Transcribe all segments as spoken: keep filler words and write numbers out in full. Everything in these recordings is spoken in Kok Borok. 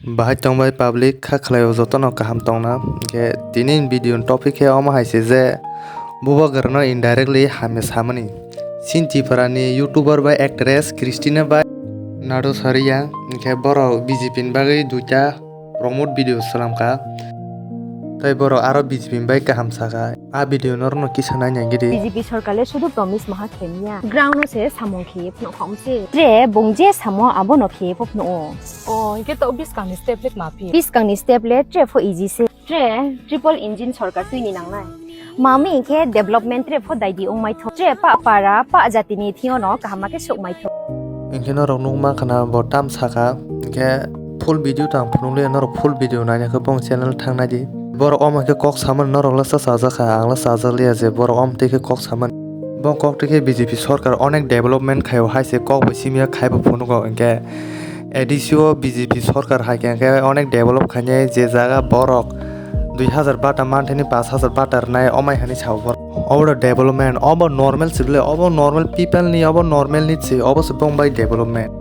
Bahai tongbai public, kha khlaio jotono kaham tongna. Hinkhe tini video ni topic khe omo hai se je bubagrano indirectly hamya samani. Chini Tripura ni YouTuber bai actress Christina bai Nado Saria, hinkhe borok B J P ni bagwi duita promote video slamkha. Tei borok aro B J P ni bai kaham sakha. A video norokno kisa naina gidi. B J P sorkar le sudu promise maha khemya. Ground no se samung khiye phano khom se. Tre bung je samo abo no khiye phano. O, hingke to biskang ni step le ma phi? Biskang ni step le tre pho easy se. Tre triple engine sorkar twi ni nangnai. Mami hingke development tre pho daidi ongmai tho. Tre pa para pa jati ni thio no kaham ma khe suk mai tho. Hingke norok nukma khana bo tam saka, hingke full video tang phunuk le norok full video naina khe bong channel thang nai di. Borok omo khe kok samani norok le cha chajak kha, ang le chajak liya je borok omo twi khe kok samani. Bo kok twi khe B J P sorkar onek development khaio hai se kok bai simi ya khai bo phunugo, hingke A D C o B J P sorkar hai khe hingke onek develop khainai je jaga borok dui hazar bata manthani pash hazar bata rwnai omai hani sao borok. Obo da development, obo normal se bwle, obo normal people ni, obo normal ni se, obo se bong bai development.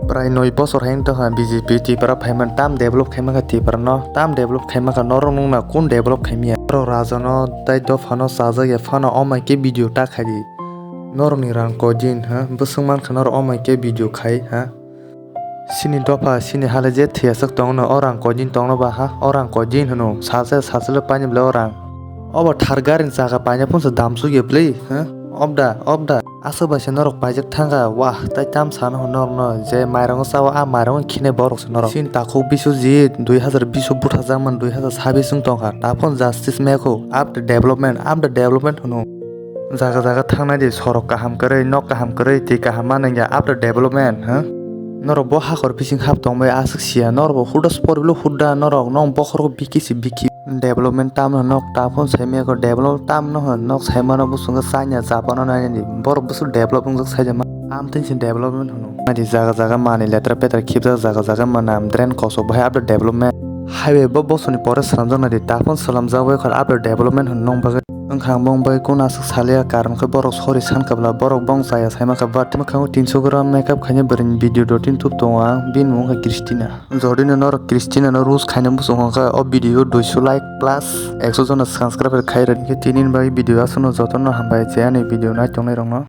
Prai noi bosor hai wngtong ha B J P Tripura phaiman tam develop khaima kha Tripura no, tam develop khaima kha norok nung na kun develop khaimya. Norok raja no tai dopha no chajak ya phano omai khe video ta khai di. Norok ni rang koi din ha, bwswk man kha norok omai khe video khai ha. Sini dopha, sini hale je thiyaswk tongno, o rang koi din tongno ba ha, o rang koi din hwno, sacha, sacha le paini bwle o rang. Obo thar gari ni chakha paina phunsa damsuk ya bwle, ha? Obda, obda. Aswk bai se norok paijak thangkha, wah, tai tam sana hwn norokno, je mairango chao, a mairango khinai borok se norok. Sini takhuk Biswajit, dui hazar bish o butharjakmani, dui hazar sabis wng tongkha, taphon justice mekho, after development, after development hwno. Jaga jaga thangnai di, sorok kaham kwrwi, nok kaham kwrwi, twi kaham ma nangya, after development, ha? Norok bo hakor bising hap tongbai aswk siya, norok bo huda sport bwlw huda, norok nong bokhorok biki si biki. Development tamno nok taphon saimaya kho, develop tamno hwn nok saimano bwswngkhe chanya japano nainani, borok bwswk develop wngjak saijama, amtwi se development hwno. Naidi jaga jaga manwi letra petra khibjak, jaga jaga manam drain kosok bahai after development. Highway bo bosoni pore swnamjak naidi, taphon swnamjak bai kho after development hwn nong bagwi. Wngkha ang bong bai kun aswk saliya, karon khe borok sorry sankha bwla, borok bong chaya saima kha, but mwkhango tinso gram makeup khainai bwrwini video dotini tup tongo ang, bini mung khe Christina. Jodi no norok Christina no roast khaina muchung kha, o video duiso like plus ekso jona subscriber khai rwdi khe tini ni bagwi video aswkno jotono hambai je ani video nai tongnai rokno.